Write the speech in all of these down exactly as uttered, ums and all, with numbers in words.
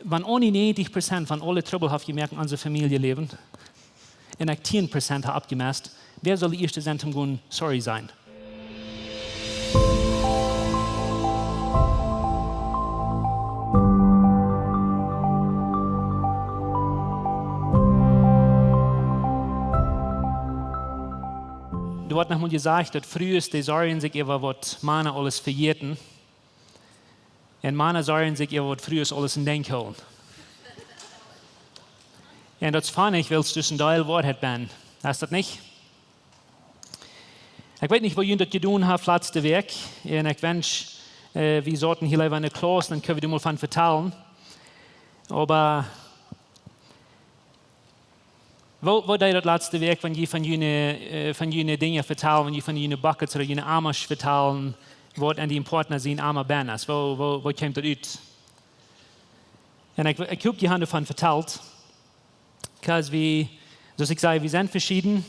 Wan Annie näajentich Prozent von aule Trubbel haft jemoakt en onse Famieljeläwen, un ekj tieen Prozent hab aufjemast, wäa saul de ieeschte sennen toom gonen sorry sajen? Doa woat noch mol jesajcht, daut Frues, dee sorjen sikj äwa waut Mana aules vejäten. Un Mana sorjen sikj äwa waut Frues aules en Denkj hoolen. Un daut es funny, wiels doa een Deel Woarheit bie es. Es daut nich? Ekj weet nich, woo junt daut jedonen haft latste Wäakj. Un ekj wensch, äh, wie sauten hia leewa enne Klauss, dan kjenn wie doa mol von vetalen. Oba woo, woo deed daut latste Wäakj, wan jie von june, äh, von june Dinja vetalen, wan jie von june buckets ooda june Amasch vetalen, waut en dien Partna sien Ama benn es? Woo, woo, woo kjeem daut ut? Un ekj, ekj hop, jie haben doavon vetalt. 'Cause wie, soo aus ekj säd, wie sent veschieden.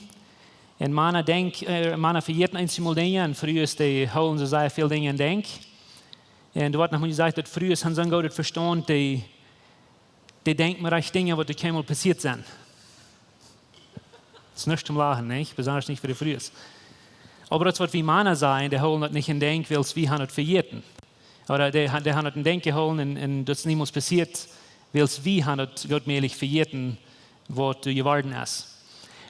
Un Mana denkjen, äh, Mana vejäten eenjemol Dinja, un Frues, dee hoolen soo sea väl Dinja en Denkj. Un doa woat noch mol jesajcht, daut Frues haben soon goodet Vestaunt, dee, dee denkjen mau rajcht Dinja, waut doa kjeenmol passieet sent. Daut es nuscht toom lachen, nich? Besonda nich fa de Frues. Oba daut es waut wie Mana sajen, dee hoolen daut nich en Denkj, wiels wie haben daut vejäten. Ooda dee ha-, dee haben daut en Denkj jehoolen un, un daut es niemols passieet, wiels wie haben daut goot mäajlich vejäten, waut doa jeworden es.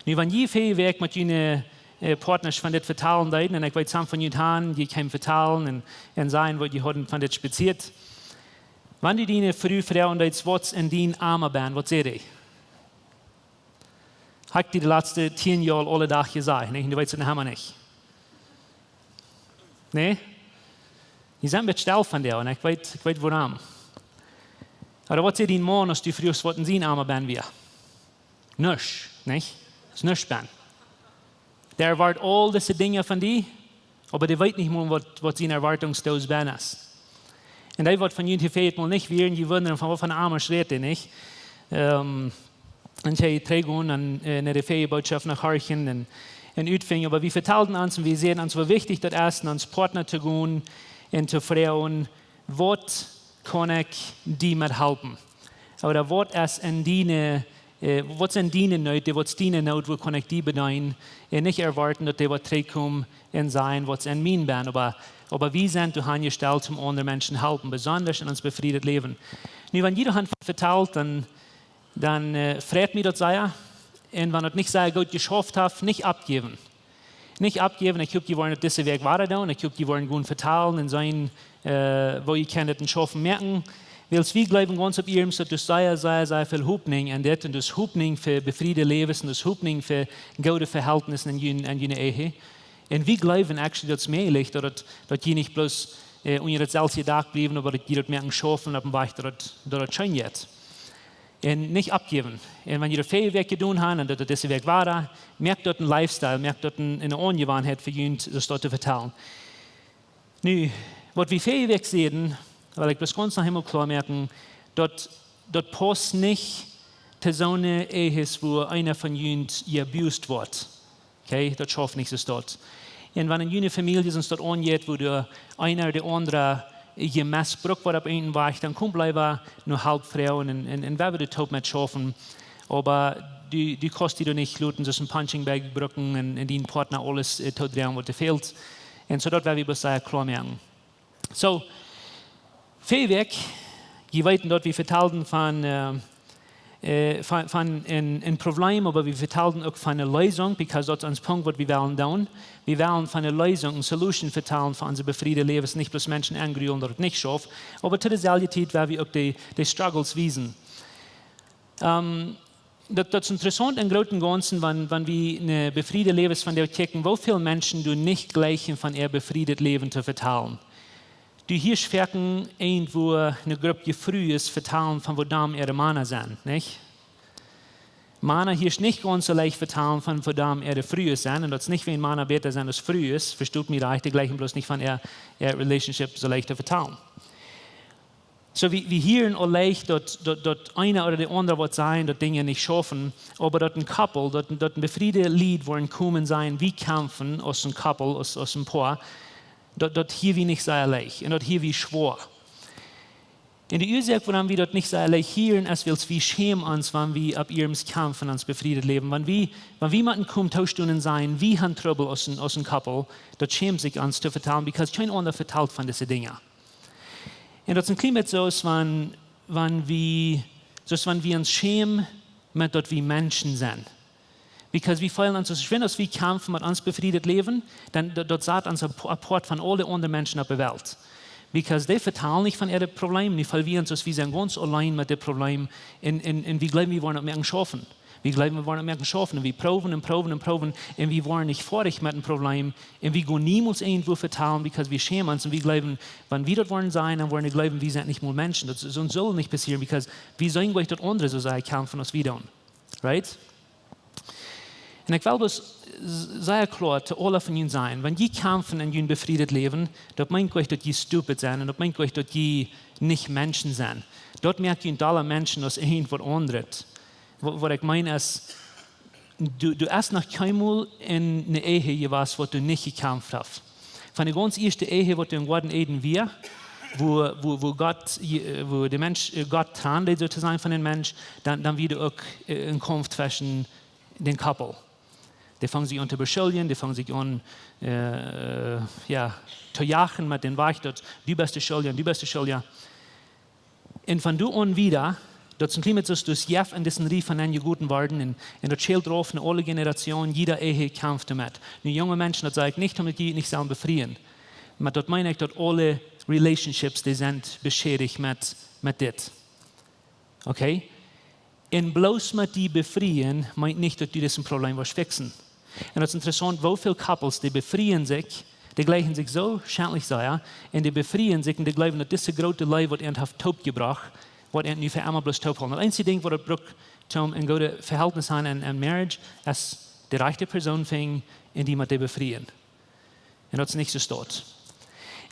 Nu, wan jie väaje Wäakj met june, äh, Partnasch von dit vetalen deeden, un ekj weet, some von junt haben, jie kjeemen vetalen un, un sajen, waut jie hauden von dit spazieet. Wan du diene Fru froagen deetst, waut es en dien Ama benn, waut säd dee? Hab ekj die de latste tieen Joa aule Dach jesajcht, nä? Un du weetst et noch emma nich. Nä? Jie sent een bät stell von dee, un ekj weet, ekj weet wuarom. Oba waut säd dien Maun, aus du fruachst, waut en sien Ama benn wia? Nuscht, nich? Es nuscht benn. Dee erwoat aul dise Dinja von die, oba dee weet nich mol, waut, waut sien Erwoatungsdoos benn es. Un dee, waut von junt hia väaje Wäakj mol nich wieren, jie wundren, von waut fa Amasch rät dee, nich? Ähm, un see trigj gonen un, äh, no de väaje Bootschoft horchen un, un utfinjen. Oba wie vetalden ons un wie säden ons, woo wichtich daut es, no ons Partna to gonen un to froagen, waut kaun ekj die met halpen? Ooda waut es en diene, äh, waut sent diene Noot, waut es diene Noot, woo kaun ekj die bedeenen? Un nich erwoaten, daut dee woat trigjkomen un sajen, waut es en mien benn. Oba, oba wie sent doa aunjestalt, om aundre Menschen halpen, besonda en ons befriedet Läwen. Nu, wan jie doavon vetalt, dan, dan, äh, freit mie daut sea. Un wan et nich sea goot jeschauft haft, nich oppjäwen. Nich oppjäwen, ekj hop, jie woaren et dise Wäakj wada doonen. Ekj hop, jie woaren gonen vetalen un seenen, äh, woo jie kjennen daut en Schaufen moaken. Wiels wie jleewen gaunz opp iernst, daut doa sea, sea, sea väl Hopninj en dit, un doa es Hopninj fa befriede Läwes, un doa es Hopninj fa goode Vehältnisse en jun-, en june Ehe. Un wie jleewen actually, daut es mäajlich, daut et, daut jie nich bloos, äh, unja daut selwje Dak bliewen, oba daut jie daut moaken schaufen opp een Wajch, daut et, daut et scheen jeit. Un nich oppjäwen. Un wan jie daut väaje Wäakj jedonen haben un daut, daut dise Wäakj wada, moakt daut een Lifestyle, moakt daut een, eene Aunjewanheit fa junt, soo daut to vetalen. Nu, waut wie väaje Wäakj säden, well ekj bloos gaunz noch eemol kloa moaken, daut, daut pausst nich to soone Ehes, wua eena von junt jeabused woat. Okay, daut schauft nich soo. Un wan en june Famielje soo daut aunjeit, wua doa eena ooda de aundra jemesbrukt woat opp eenen Wajch, dan kom leewa no Help froagen un, un, un wie woaren doa toop met schaufen. Oba du, du kaust die doa nich loten, soo een punching bag brucken un, un dien Partna aules, äh, todroagen, waut doa fält. Un soo daut wie bloos sea kloa moaken. Soo, väaje Wäakj, jie weeten daut wie vetalden von, äh, äh, von, von een, een Problem, oba wie vetalden uk von eene Leesunk, because daut es ons Punkt, waut wie wellen doonen. Wie wellen von eene Leesunk, eene Solution vetalen fa onse befriede Läwes, nich bloos Menschen aungrullen, daut et nich schauft, oba to deeselwje Tiet, wua wie uk de, de Struggles wiesen. Ähm, daut, daut es interessaunt em grooten Gaunzen, wan, wan wie no befriede Läwes von dee kjikjen, woo väl Menschen doonen nich jleichen von äa befriedet Läwen to vetalen. Du hieescht foaken irjentwua eene Grupp Frues vetalen von woo domm äare Mana sent, nich? Mana hieescht nich gaunz soo leicht vetalen von woo domm äare Frues sent, un daut es nich, wiels Mana bäta sent aus Frues, vestot mie rajcht, dee jleichen bloos nich von äa, äa Relationship soo leicht to vetalen. Soo, wie, wie hieren aul leicht daut, daut, daut eena ooda de aundra woat sajen, daut Dinja nich schaufen, oba daut een Koppel, daut, daut een befriedet Lied woat komen sajen, wie kjamfen aus een Koppel, aus, aus een Poa, daut, daut hia wie nich sea leicht, un daut hia wie schwoa. Un de Uasoak, wuarom wie daut nich soo leicht hieren, es wiels wie schämen ons, wan wie opp iernst kjamfen fa ons befriedet Läwen. Wan wie, wan wie motten komen tostonen un sajen, wie haben Trubbel aus een, aus een Koppel, daut schämt sikj ons to vetalen, because kjeen aundra vetalt von dise Dinja. Un daut es een kjlien bät soo aus wan, wan wie, soo aus wan wie ons schämen, met daut wie Menschen sent. Because wie feelen ons, aus wan aus wie kjamfen met ons befriedet Läwen, dan daut, daut sat ons ap-, apart von aule aundre Menschen opp de Welt. Because dee vetalen nich von äare Problemen, dee feelen wie ons, aus wie sent gaunz auleen met de Problemen, un, un, un wie jleewen, wie woaren daut moaken schaufen. Wie jleewen, wie woaren daut moaken schaufen, un wie proowen un proowen un proowen, un wie woaren nich foadich met een Problem, un wie gonen niemols irjentwua vetalen, because wie schämen ons, un wie jleewen, wan wie daut woaren sajen, dan woaren dee jleewen, wie sent nich mol Menschen. Daut, soo saul nich passieren, because wie sent nich daut aundre soo sea kjamfen aus wie doonen. Right? Un ekj well daut s-, sea kloa to aule von junt sajen. Wan jie kjamfen en jun befriedet Läwen, daut meent nich, daut jie stupid sent un daut meent nich, daut jie nich Menschen sent. Daut moakt junt aula Menschen aus irjentwaut aundret. Wa-, waut ekj meen es, du, du hast noch kjeenmol en eene Ehe jewast, waut du nich jekjamft hast. Von de gaunz ieeschte Ehe, waut em Goaden Eden wia, wua, wua, wua Gott, äh, wua de Mensch, äh, Gott trand, soo to sajen, von dän Mensch, dan, dan wia doa uk, äh, een Kaumf tweschen dän Koppel. Dee fungen sikj aun to beschuljen, dee fungen sikj aun, äh, jo, to jachen met dän Wajch, daut du best de Schuldja un du best de Schuldja. Un von doa aun wieda, daut es een kjlien bät soo aus daut Jeft en dise Rieej von enjegoten worden, un, un daut schält rauf no aule Generationen, jieda Ehe kjamft doamet. Nu, junge Menschen, daut saj ekj nich, om junt nich sellen befrieen. Oba daut meen ekj, daut aule Relationships, dee sent beschädicht met, met dit. Okay? Un bloos met die befrieen, meent nich, daut du dit Problem woascht fixen. Un daut es interessaunt, woo väl Couples, dee befrieen sikj, dee jleichen sikj soo schentlich sea, un dee befrieen sikj un dee jleewen, daut dise groote Leew, waut an haft toopjebrocht, woat an nu fa emma bloos toophoolen. Daut eensje Dinkj, waut daut brukt, om een goodet Vehältnis to haben en, en Marriage, es de rajchte Persoon finjen un die met dee befrieen. Un daut es nich soo stoakj.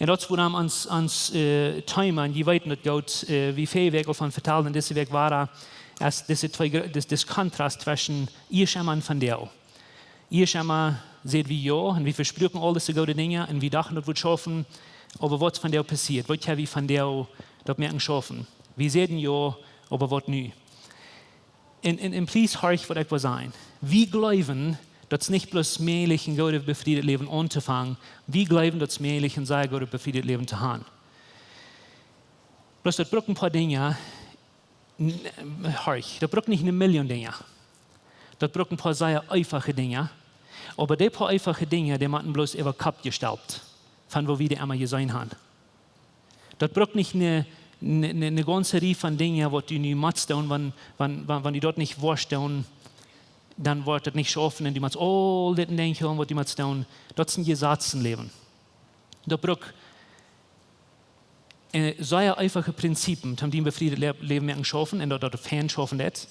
Un daut es wuarom ons, ons, äh, Thema, un jie weeten daut goot, äh, wie väl Wäakj aul von vetalt un dise Wäakj wada, es dise twee gro-, dis, dis Kontrast tweschen ieescht emol un vondoag. Ieescht emol säden wie jo, un wie vespruaken aul dise goode Dinja, un wie dochten, daut wudd schaufen, oba waut es vondoag passieet? Waut haben wie vondoag daut moaken schaufen? Wie säden jo, oba waut nu? Un, un, un please horch, waut ekj well sajen. Wie jleewen, daut es nich bloos mäajlich een goodet befriedet Läwen auntofangen. Wie jleewen, daut es mäajlich een sea goodet befriedet Läwen to haben. Bloos daut brukt een poa Dinja, n-, horch, daut brukt nich eene Million Dinja. Daut brukt een poa sea eefache Dinja. Oba dee poa eefache Dinja, dee motten bloos äwa Kopp jestalt, von woo wie dee emol jeseenen haben. Daut brukt nich eene, eene, eene, eene gaunze Rieej von Dinja, waut du nu motst doonen, wan, wan, wan, wan du daut nich woascht doonen, dan woat daut nich schaufen un du motst aul dit un daut doonen, waut du motst doonen. Daut es een Jesaz em Läwen. Daut brukt, äh, sea eefache Prinzipien, om dien befriedet Lä-, Läwen moaken schaufen un daut, daut fein schaufen deit.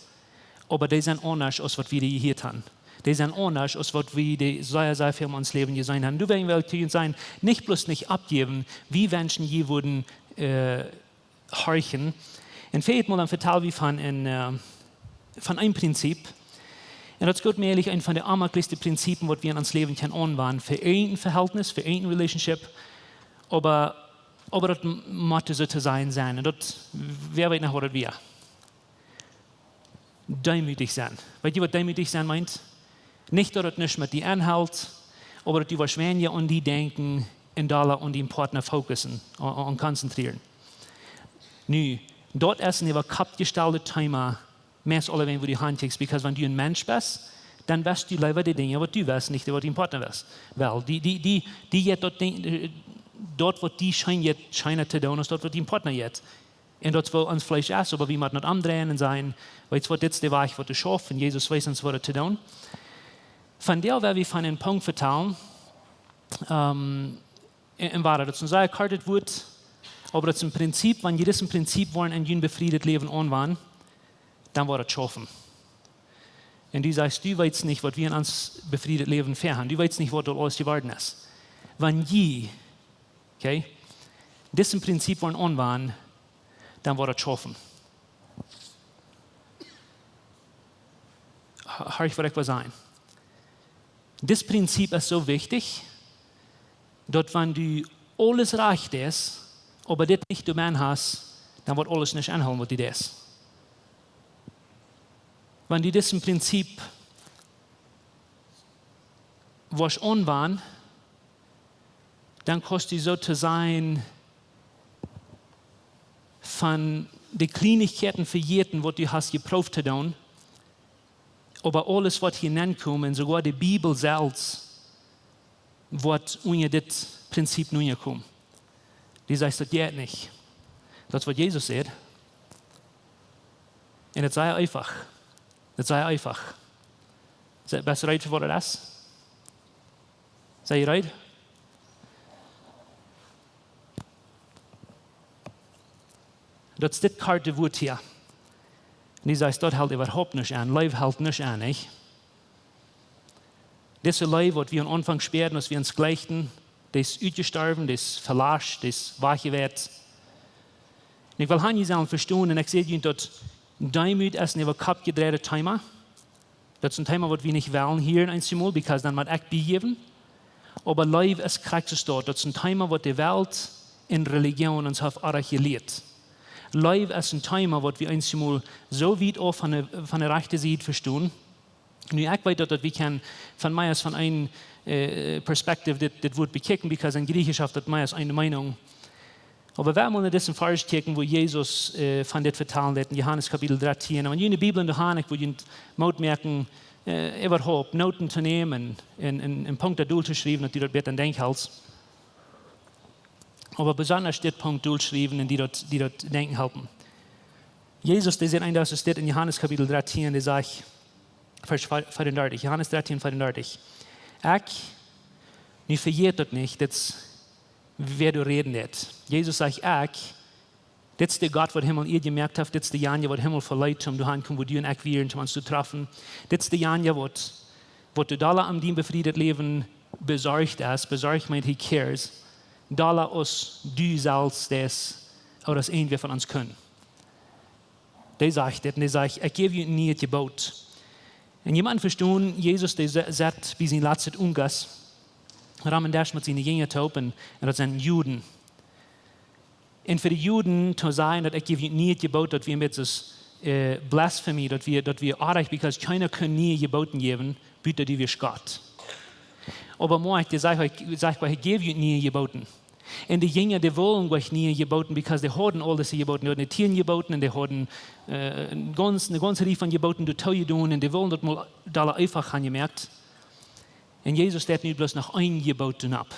Oba dee sent aundasch aus waut wie dee jehieet haben. Dee sent aundasch aus waut wie dee sea, sea väl en ons Läwen jeseenen haben. Doawäajen well ekj to junt sajen, nich bloos nich oppjäwen, wie wenschen, jie wudden, äh, horchen. Un väajet Mol dan vetal wie von een, äh, von een Prinzip. Un daut es goot mäajlich eent von de aunjesehenste Prinzipien, waut wie en ons Läwen kjennen aunwenjen, fa een Vehältnis, fa een Relationship. Oba, oba daut m-, mott soo to sajen sennen. Un daut, wäa weet noch, waut daut wia. Deemootich sennen. Weet jie, waut deemootich sennen meent? Nich, daut et nuscht met die aunhelt, oba daut du woascht weinja aun die denkjen un dolla aun dien Partner fokussen un, un, un konzentrieren. Nu, daut es een äwa Kopp jestaltet Thema, meist aulawäajen, wua du hankjikjst, because wan du een Mensch best, dan west du leewa de Dinja, waut du west, nich dee, waut dien Partner west. Well, die, die, die, die jeit daut Dinkj, äh, daut, waut die scheen jeit, scheena to doonen, aus daut, waut dien Partner jeit. Un daut es woo ons Fleesch es, oba wie motten daut omdreien un sajen, weetst waut, dit es de Wajch, waut du schaufst, un Jesus wees ons, waut to doonen. Vondoag well wie von een Punkt vetalen, ähm, un, un wada, daut es een sea kortet Wuat, oba daut es een Prinzip, wan jie dit Prinzip woaren en jun befriedet Läwen aunwenjen, dan woat daut schaufen. Un du sajchst, du weetst nich, waut wie en ons befriedet Läwen väahaunt. Du weetst nich, waut daut aules jeworden es. Wan jie, okay, dit Prinzip woaren aunwenjen, dan woat daut schaufen. Ho-, horch, waut ekj well sajen. Dit Prinzip es soo wichtich, daut wan du aules rajcht deist, oba dit nich doabennen hast, dan woat aules nich aunhoolen waut du deist. Wan du dit Prinzip woascht aunwenjen, dan kaust du soo to sajen von de Kjleenichkjeiten vejäten waut du hast jeprooft to doonen, oba aules waut hia nenkjemt, un soogoa de Bibel selfst, woat unja dit Prinzip nenkomen. Dee sajcht, daut jeit nich. Daut es waut Jesus säd. Un daut es sea eefach. Daut es sea eefach. Sent, best du reed fa waut daut es? Sent jie reed? Daut es dit korte Wuat hia. Un dee sajcht, daut helt äwahaupt nich aun. Leew helt nich aun, nich? Dise Leew, waut wie aum Aunfank späaden, aus wie ons jlikjten, dee es utjestorwen, dee es velascht, dee es wajchjewäacht. Un ekj well han, jie sellen vestonen, un ekj saj junt daut, Deemoot es een äwa Kopp jedreide Thema. Daut es een Thema waut wie nich wellen hieren eemol, because dan mott ekj biejäwen. Oba Leew es krakjt soo daut. Daut es een Thema waut de Welt un Relijoon ons haft oajch jelieet. Leew es een Thema waut wie eemol soo wiet auf von de, von de rajchte Sied vestonen. Nu, ekj weet daut, daut wie kjennen von mea aus von een, äh, perspective dit, dit Wuat bekjikjen, because en Jriechischen haft daut mea aus eene Meinung. Oba wie motten no disen Varsch kjikjen, wua Jesus, äh, von dit vetalen deed en Johanes Kapitel dartieen. Un wan jie de Bibel enne Haunt han, ekj wudd junt Moot moaken, äh, äwahaupt Noten to nämen un, un, un Punkten doa to schriewen, daut jie daut bäta denkjen halpen. Oba besonda dit Punkt doa schriewen un die daut, die daut denkjen halpen. Jesus, dee sajcht een Dach, es dit en Johanes Kapitel dartieen, dee sajcht, Varsch vea-, veeaundartich, Johanes dartieen, veeaundartich. Ekj, nu vejät daut nich, dit es, wäa doa räden deit. Jesus sajcht, ekj, dit es de Gott, waut Himmel un Ieed jemoakt haft, dit es dejanja, waut Himmel veleet, om doa han to komen, wua du un ekj wieren, om ons to träfen. Dit es dejanja, waut, waut doa dolla om dien befrieet Läwen besorcht es, besorcht meent, he cares, dolla aus du selfst deist, ooda aus irjentwäa von ons kunn. Dee sajcht dit, un dee sajcht, ekj jäw junt een nieet Jeboot. Un jie motten vestonen, Jesus, dee se-, sat bie sien latstet Ungass, rom een Desch met siene Jinja toop, un, un daut sent Juden. Un fa de Juden to sajen, daut ekj jäw junt een nieet Jeboot, daut wia een bät, äh, Blasphemie, daut wia, daut wia oajch, because kjeena kunn niee Jebooten jäwen, buta dee wia Gott. Oba mau, ekj saj, ekj saj, ekj jäw junt niee Jebooten. Un de Jinja, dee wullen goanich niee Jebooten, because dee hauden aul dise Jebooten, dee hauden de tieen Jebooten un dee hauden, äh, eene gaunz-, eene gaunze Rieej von Jebooten doatoo jedonen un dee wullen daut mol dolla eefach han jemoakt. Un Jesus deit nu bloos noch een Jeboot doa opp.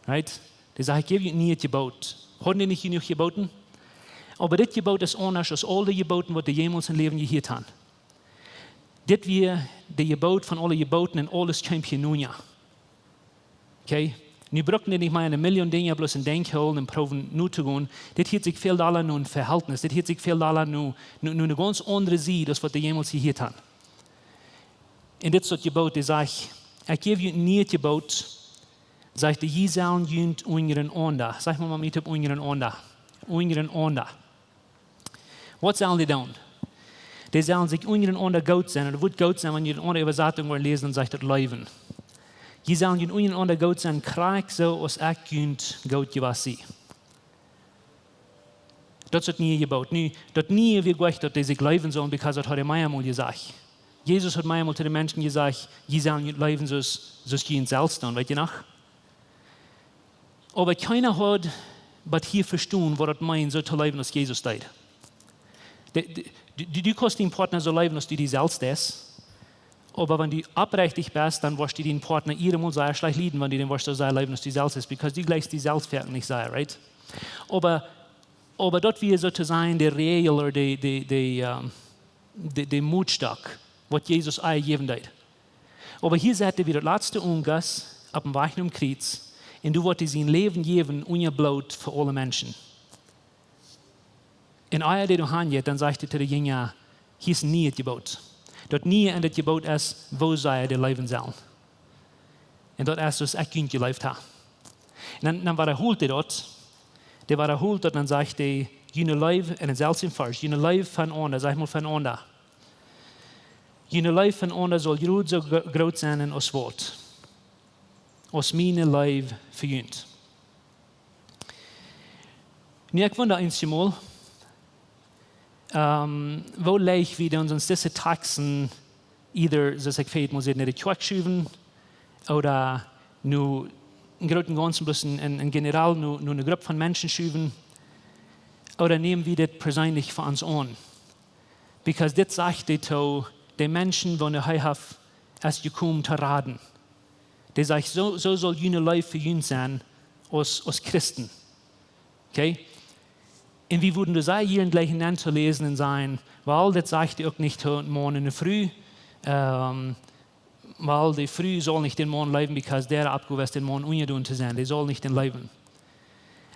Right? Dee sajcht, ekj jäw junt een nieet Jeboot. Hauden dee nich jenuach Jebooten? Oba dit Jeboot es aundasch aus aul de Jebooten, waut dee jemols em Läwen jehieet han. Dit wia de Jeboot von aule Jebooten un aules kjeem hia no. Okay? Nu brucken dee nich mea eene Million Dinja bloos em Denkj hoolen un proowen no to gonen. Dit hieet sikj väl dolla no een Vehältnis. Dit hieet sikj väl dolla no, no, no eene gaunz aundre Sied aus waut dee jemols jehieet han. Un dit es daut Jeboot, dee sajcht, ekj jäw junt een nieet Jeboot, sajcht dee, jie sellen junt unjarenaunda. Saj mau met mie toop, unjarenaunda. Unjarenaunda. Waut sellen dee doonen? Dee sellen sikj unjarenaunda goot sennen. Ooda waut goot sennen, wan jie de aundre Äwasatunk woaren läsen, dan sajcht daut leewen. Jie sellen junt unjarenaunda goot sennen, krakjt soo aus ekj junt goot jewast sie. Daut es daut niee Jeboot. Nu, daut niee wia goanich, daut dee sikj leewen sullen, because daut haud hee meamol jesajcht. Jesus haud meamol to de Menschen jesajcht, jie sellen junt leewen, soo aus, soo aus jie junt selfst doonen, weet jie noch? Oba kjeena haud bat hia vestonen, waut daut meent, soo to leewen, aus Jesus deed. De, de, du, du, du kaust dienen Partner soo leewen, aus du die selfst deist. Oba wan du oprechtich best, dan woascht du dienen Partner eenjemol sea schlajcht lieden, wan du dän woascht soo sea leewen, aus du selfst deist, because du jlikjst die selfst werkjlich nich sea, right? Oba, oba daut wia soo to sajen de Räajel ooda de, de, de, ähm, de, de Mootstock, waut Jesus ea jäwen deed. Oba hia sat hee bie daut latste Ungass opp dän Wajch nom Kjriez, un doa woat hee sien Läwen jäwen unja Bloot fa aule Menschen. Un ea dee doa han jeit, dan sajcht hee to de Jinja, hia es een nieet Jeboot. Daut niee en daut Jeboot es, woo see dee leewen sellen. Un daut es, soo aus ekj junt jeleeft hab. Un dan, dan wadahoolt hee daut. Dee wadahoolt daut, dan sajcht hee, june Leew, en dän selwjen Varsch, june Leew fa eenaunda, saj mau fa eenaunda. June Leew fa eenaunda saul jrod soo gro-, groot sennen aus waut. Aus miene Leew fa junt. Nu, ekj wunda eenjemol, Ähm, woo leicht wie dan ons dise Taxen, either, soo aus ekj väl mol säd, no de Kjoakj schuwen, ooda nu em grooten Gaunzen bloos en, en, en general no, no eene Grupp von Menschen schuwen, ooda näm wie dit perseenlich fa ons aun? Because dit sajcht dee to de Menschen, waut hee haft aus jekomen to raden. Dee sajcht, soo, soo saul june Leew fa junt sennen aus, aus Christen. Okay? Un wie wudden doa sea jieren jlikj nenn to läsen un sajen, well, dit sajcht dee uk nich to een Maun un eene Fru, ähm, well, de Fru saul nich dän Maun leewen, because dee äa Oppgow es dän Maun unjadonen to sennen. Dee saul nich dän leewen.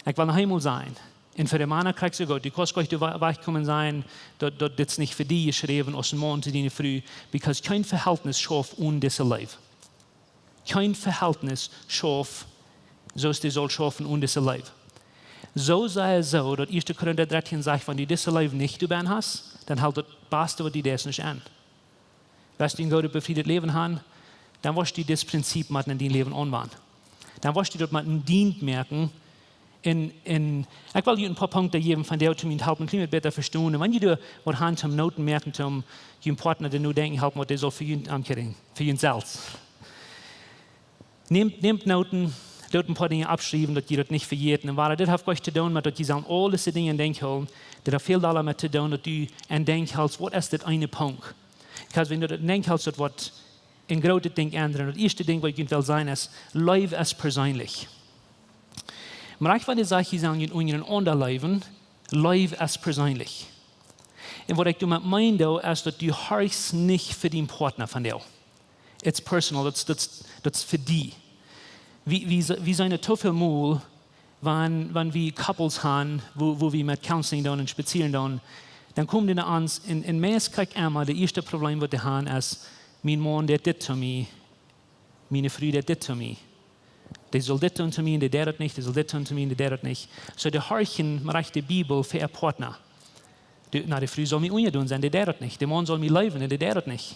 Ekj well noch eemol sajen, un fa de Mana krakjt soo goot, du kaust nich doa wa-, wajchkomen sajen, daut, daut dit es nich fa die jeschräwen aus een Maun to diene Fru, because kjeen Vehältnis schauft one dise Leew. Kjeen Vehältnis schauft, soo aus dee saul schaufen, one dise Leew. Soo sea soo, daut ieeschte Korinta dartieen sajcht, wan du dise Leew nich doabie hast, dan helt daut baste, waut du deist, nuscht aun. West du een goodet, befriedet Läwen haben, dan woascht du dit Prinzip motten en dien Läwen aunwenjen. Dan woascht du daut motten dient moaken. Un, un ekj well junt een poa Punkten jäwen von dee, om junt to halpen een kjlien bät bäta vestonen. Un wan jie doa waut haben toom Noten moaken, toom jun Partner doa no denkjen halpen, waut dee saul fa junt aunkomen, fa junt selfst. Nämt, nämt Noten, doot een poa Dinja oppschriewen, daut jie daut nich vejäten. Un woo, dit haft nuscht to doonen met daut jie sellen aul dise Dinja en Denkj hoolen. Dit haft väl dolla met to doonen, daut du en Denkj helst, waut es dit eene Punkt? Because wan du daut en Denkj helst, daut woat een grootet Dinkj endren. Daut ieeschte Dinkj, waut ekj junt well sajen, es, Leew es perseenlich. Mau ekj well die sajen, jie sellen junt unjarenaunda leewen, Leew es perseenlich. Un waut ekj doamet meen, doa, es daut du horchst nich fa dien Partner vondoag. It's personal, daut, daut, daut es fa die. Wie, wie, wie sent et too väl Mol, wan, wan wie Couples haben, wua, wua wie met Counseling doonen un spazieren doonen, dan komen dee no ons un, un meist krakjt emma, daut ieeschte Problem, waut dee haben, es, mien Maun deit dit to mie, miene Fru deit dit to mie. Dee saul dit doonen to mie un dee deit daut nich, dee saul dit doonen to mie un dee deit daut nich. Soo, dee horchen, mau rajcht de Bibel fa äa Partner. De, na, de Fru saul mie unjadonen sennen, dee deit daut nich. De Maun saul mie leewen un dee deit daut nich.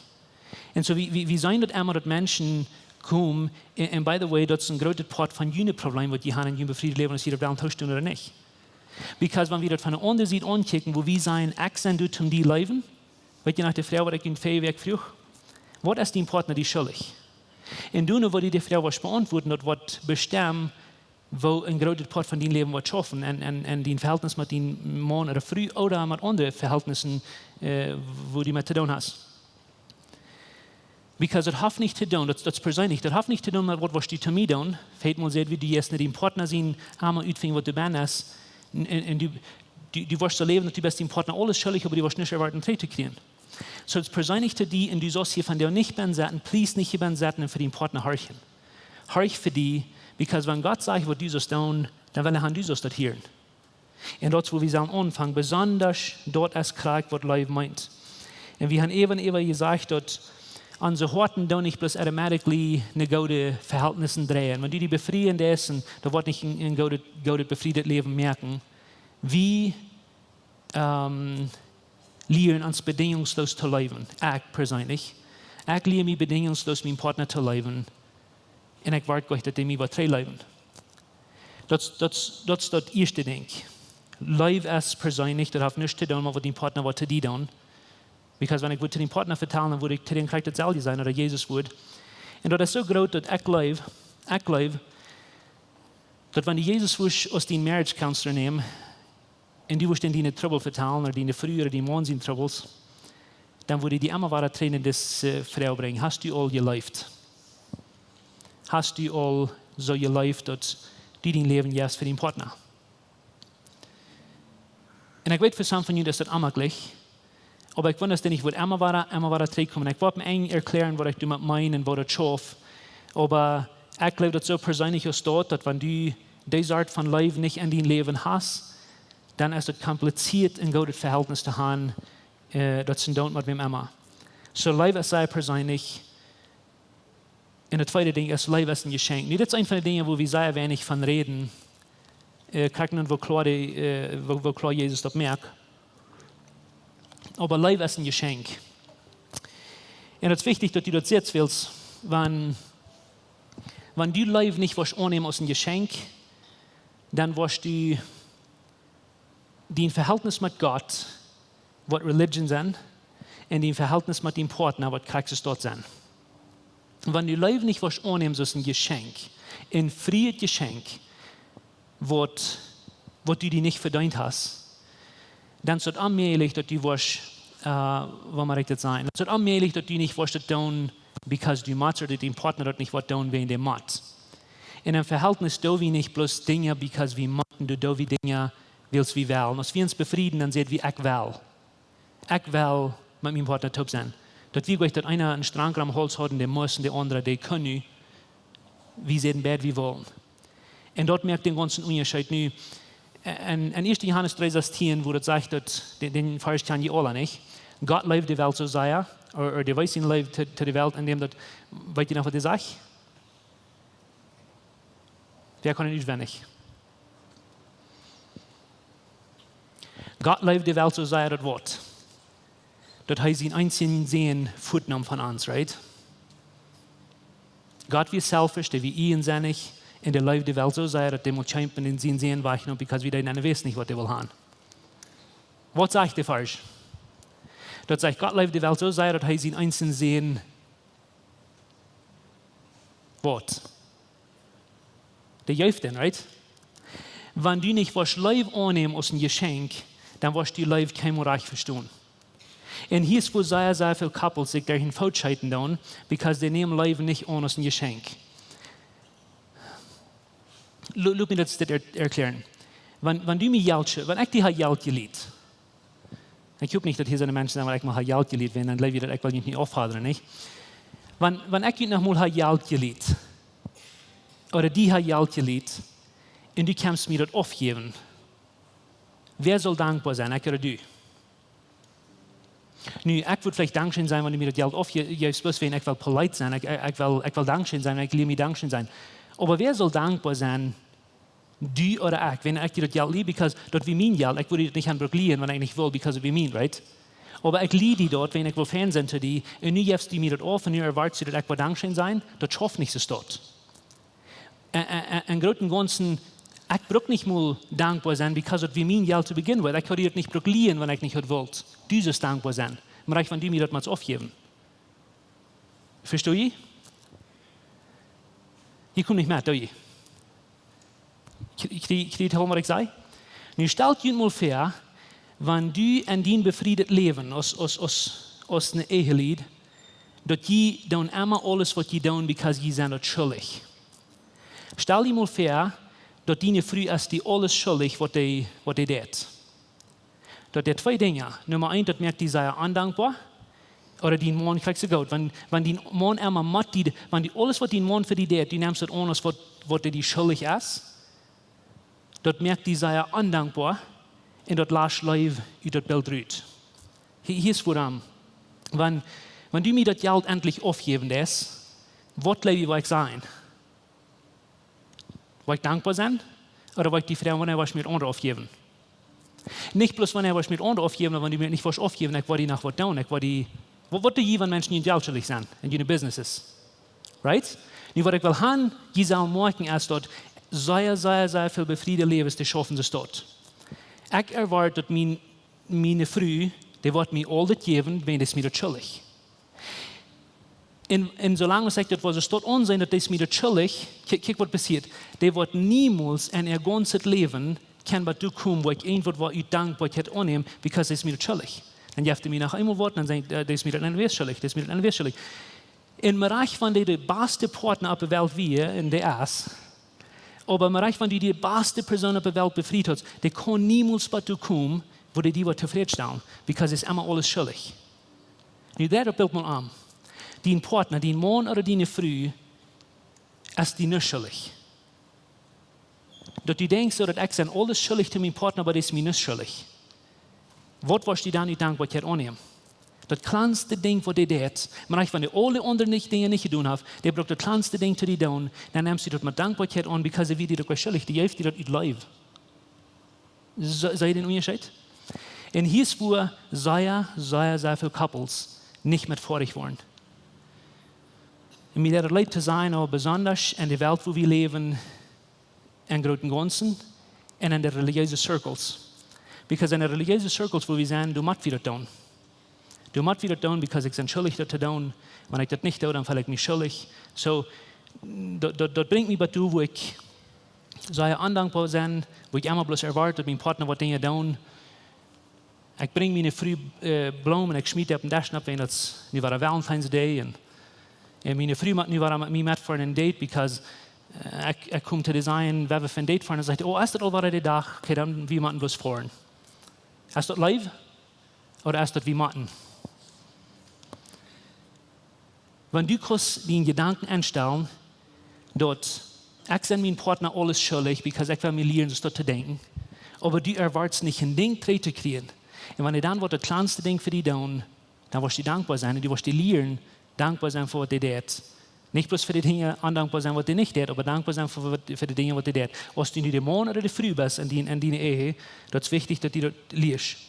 Un soo, wie, wie, wie sent daut emma, daut Menschen komen, un, un by the way, daut es een grootet Poat von june Problem, waut jie haben en jun befriedet Läwen, aus jie daut wellen toostoonen ooda nich. Because wan wie daut von de aundre Sied aunkjikjen, wua wie sajen, ekj sie doa toom die leewen, weet jie noch de Froag, waut ekj junt väaje Wäakj fruach? Waut es dien Partner die schuldich? Un doano woa die de Froag woascht beauntwuaden, daut woat bestemmen, woo een grootet Poat von dien Läwen woat schaufen en, en, en dien Vehältnis met dien Maun ooda Fru ooda met aundre Vehältnissen, äh, wua du met to doonen hast. Because daut haft nich to doonen, daut, daut es perseenlich, daut haft nich to doonen met waut woascht du to mie doonen. Väl Mol sent wie, du jeist no dien Partner sien, emma utfinjen, waut du best. Un, un, un du, du, du woascht soo läwen, daut du best dien Partner aules schuldich, oba du woascht nich erwoaten, trigj to kjrieen. Soo, daut es perseenlich to die un du saust hia vondoag nich bie sennen, please nich hia bie sennen un fa dien Partner horchen. Horch fa die, because wan Gott sajcht, waut du saust doonen, dan well hee haben, du saust daut hieren. Un daut es, wua wie sellen aunfangen, besonda daut es krakjt, waut Leew meent. Un wie haben äwen, äwen jesajcht, daut onse Hoaten doonen nich bloos automatically no goode Vehältnissen dreien. Wan du die befrieen deist, dan woat nich een, een goodet, goodet befriedet Läwen moaken. Wie, ähm, lieren ons bedinjungsloos to leewen. Ekj perseenlich. Ekj lia mie bedinjungsloos mienen Partner to leewen. Un ekj woa nich, daut dee mie woat trigj leewen. Daut, daut, daut es daut ieeschte Dinkj. Leew es perseenlich, daut haft nuscht to doonen met waut dien Partner woat to die doonen. Because wan ekj wudd to dien Partner vetalen, dan wudd ekj to dän krakjt daut selwje sajen, ooda Jesus wudd. Un daut es soo groot, daut ekj jleew, ekj jleew, daut wan du Jesus wurscht aus dien Marriage Counselor nämen, un du wurscht dän diene Trubbel vetalen, ooda diene Fru ooda dien Maun siene Trubbels, dan wudd dee emma wada trigj no dise, äh, Froag brinjen: Hast du aul jeleeft? Hast du aul soo jeleeft, daut du dien Läwen jefst fa dien Partner? Un ekj weet, fa some von junt es daut onmäajlich, oba ekj wudd daut nich, wudd emma wada, emma wada trigjkomen. Ekj woa opp een Enj erkjläaren, waut ekj doamet meen un woo daut schauft. Oba ekj jleew daut soo perseenlich aus daut, daut wan du dee Sort von Leew nich en dien Läwen hast, dan es daut komplizieet, een goodet Vehältnis to haben, äh, daut es een Doont met wäm emma. Soo, Leew es sea perseenlich. Un daut tweede Dinkj es, Leew es een Jeschenkj. Nu, dit es eent von de Dinja, wua wie sea weinich von räden. Äh, krakjt nu, woo kloa dee, äh, woo, woo kloa Jesus daut moakt. Oba Leew es een Jeschenkj. Un daut es wichtich, daut du daut seenen wellst, wan, wan du Leew nich woascht aunnämen aus een Jeschenkj, dan woascht du dien Vehältnis met Gott waut religion sent, un dien Vehältnis met dien Partner, waut krakjt soo daut sent. Wan du Leew nich woascht aunnämen aus een Jeschenkj, een frieet Jeschenkj, waut, waut du die nich vedeent hast, dan es daut onmäajlich, daut du woascht, äh, woo mott ekj daut sajen? Dan es daut onmäajlich, daut du nich woascht daut doonen, because du motst, ooda daut dien Partner daut nich woat doonen, wäajen dee mott. En een Vehältnis doo wie nich bloos Dinja, because wie motten, doo, doo wie Dinja, wiels wie wellen. Aus wie ons befrieden, dan saj wie: "Ekj well." Ekj well met mien Partner toop sennen. Daut wia nich daut eena een Strang om Hauls haud, dee must, un de aundra, dee kunn nich. Wie säden beid, wie wullen. Un daut moakt dän gaunzen Unjascheet. Nu, en, en ieeschte Johanes dree sastieen, wua daut sajcht, daut, dän, dän Varsch kjann jie aula, nich? Gott leeft de Welt soo sea, ooda, ooda dee wiest siene Leew to, to de Welt, endäm daut, weet jie noch, waut hee sajcht? Wäa kaun daut utwendich? Gott leeft de Welt soo sea, daut woat, daut hee sienen eensjen Sän fuatneem von ons, right? Gott wia selfish, dee wia eejensennich, un dee leeft de Welt soo sea, daut dee must kjeepen un sienen Sän wajchneemen, because wie deeden wissen nich, waut dee wull haben. Waut sajcht de Varsch? Daut sajcht, Gott leeft de Welt soo sea, daut hee sienen eensjen Sän waut? Dee jeef dän, right? Wan du nich woascht Leew aunnämen aus een Jeschenkj, dan woascht du Leew kjeenmol rajcht vestonen. Un hia es, wua sea, sea väl couples sikj doa een Foot scheeten doonen, because dee nämen Leew nich aun aus een Jeschenkj. Lo-, lot mie daut dit er-, erkjläaren. Wan, wan du mie Jelt schu-, wan ekj die ha Jelt jelieent, ekj hop nich, daut hia soone Menschen sent, waut ekj mol ha Jelt jelieent, wiels dan jleew jie, daut ekj well junt nich auffodren, nich? Wan, wan ekj junt noch mol ha Jelt jelieent, ooda die ha Jelt jelieent, un du kjemst mie daut aufjäwen, wäa saul dankboa sennen, ekj ooda du? Nu, ekj wudd veleicht dankscheen sennen, wan du mie daut Jelt aufje-, jeefst, bloos wiels ekj well polite sennen, ekj, ekj, ekj well, ekj well dankscheen sennen, ekj lia mie dankscheen sennen. Oba wäa saul dankboa sennen, du ooda ekj, wan ekj die daut Jelt lia, because daut wia mien Jelt, ekj wudd die daut nich aunbruken lieen, wan ekj nich wull, because daut wia mien, right? Oba ekj lia die daut, wiels ekj wull fein sennen to die, un nu jefst du mie daut auf, un nu erwoatst du, daut ekj woa dankscheen sennen, daut schauft nich soo. Daut, en, en, en, em grooten gaunzen, ekj bruk nich mol dankboa sennen, because daut wia mien Jelt to begin with. Ekj haud die daut nich brukt lieen, wan ekj nich haud wult. Du sust dankboa sennen. Oba rajcht, wan du mie daut motst aufjäwen. Vestonen jie? Jie komen nich met, doo jie? Kjrie-, kjrie-, kjrieen jie, waut ekj saj? Nu stalt junt mol väa, wan du en dien befriedet Läwen aus, aus, aus, aus een Ehelied, daut jie doonen emma aules, waut jie doonen, because jie sent daut schuldich. Stal die mol väa, daut diene Fru es die aules schuldich, waut dee, waut dee deit. Daut dee twee Dinja. Numma eent, daut moakt die sea ondankboa. Ooda dien Maun kjricht soo goot. Wan, wan dien Maun emma mott die, wan die aules, waut dien Maun fa die deit, du nemst daut aun aus waut, waut dee die schuldich es, daut moakt die sea ondankboa un daut lascht Leew ut daut Bilt rut. Hia, hia es wuarom. Wan, wan du mie daut Jelt entlich aufjäwen deist, waut jleew jie, woa ekj sennen? Woa ekj dankboa sennen? Ooda woa ekj die froagen, wanea woascht mie daut aundre aufjäwen? Nich bloos, wanea woascht mie daut aundre aufjäwen, oba wan du mie nich woascht aufjäwen, ekj woa die noch waut doonen, ekj woa die, waut, waut doo jie, wan Menschen junt Jelt schuldich sent en june businesses? Right? Nu, waut ekj well han, jie sellen moakjen, es daut sea, sea, sea väl befrieede Läwes, dee schaufen soo daut. Ekj erwoat, daut mien, miene Fru, dee woat mie aul daut jäwen, wan dee es mie daut schuldich. Un, un soo lang aus ekj daut woa soo aunseenen, daut dee es mie daut schuldich, kjikj, kjikj, waut passieet. Dee woat niemols en äa gaunzet Läwen kjennen bat doa komen, wua ekj irjentwaut woa ut Dankboakjeit aunnämen, because dee es mie daut schuldich. Dan jeft dee mie noch eemol waut, dan sajcht, äh, dee es mie daut nich wada schuldich, dee es mie daut nich wada schuldich. Un mau rajcht, wan dee de baste Partner oppe Welt wia, un dee es, oba mau rajcht, wan du die de baste Persoon oppe Welt befriet hast, dee kaun niemols bat doa komen, wua dee die woat tofrädstalen, because dee es emma aules schuldich. Nu, daut Bilt mol aun. Dien Partner, dien Maun ooda diene Fru, es die nuscht schuldich. Daut du denkjst soo, daut ekj sie aules schuldich to mien Partner, oba dee es mie nuscht schuldich. Waut woascht du dan ut Dankboakjeit aunnämen? Daut kjlanste Dinkj, waut dee deit, mau rajcht, wan dee aule aundre nich, Dinja nich jedonen haft, dee brukt daut kjlanste Dinkj to die doonen, dan nemst du daut met Dankboakjeit aun, because dee wia die daut schuldich, dee jeef die daut ut Leew. See-, seet jie dän Unjascheet? Un hia es, wua sea, sea, sea väl couples nich met foadich woaren. Un mie deit daut leet to sennen, oba besonda en de Welt, wua wie läwen, em grooten gaunzen, un en de relijeese circles. Because en de relijeese Zirkels, wua wie sent, doa mott wie daut doonen. Doa mott wie daut doonen, because ekj sie schuldich daut to doonen. Wan ekj daut nich doo, dan feel ekj mie schuldich. So, daut, daut, daut brinjt mie bat doa, wua ekj soo ondankboa sie, wua ekj emma bloos erwoat, daut mien Partner waut Dinja doonen. Ekj brinj miene Fru, äh, Bloomen, ekj schmiet dee opp dän Desch nopp, wan daut nu wada Valentine's Day. Un, un miene Fru mott nu wada met mie metfoaren en Date, because, äh, ekj, ekj kom to dee sajen, wie haben een Date foaren. Un sajcht, oh, es daut aul wada de Dach? Okay, dan wie motten bloos foaren. Es daut Leew? Ooda es daut wie motten? Wan du kaust dien Jedanken enstalen, daut ekj sie mien Partner aules schuldich, because ekj well mie lieren, soo daut to denkjen. Oba du erwoatst nich een Dinkj trigj to kjrieen. Un wan hee dan waut daut kjlanste Dinkj fa die deit, dan woascht du dankboa sennen un du woascht die lieren, dankboa sennen fa waut hee deit. Nich bloos fa de Dinja ondankboa sennen waut hee nich deit, oba dankboa sennen fa waut, fa de Dinja waut hee deit. Aus du nu de Maun ooda de Fru best en dien, en diene Ehe, daut es wichtich, daut du daut lieescht.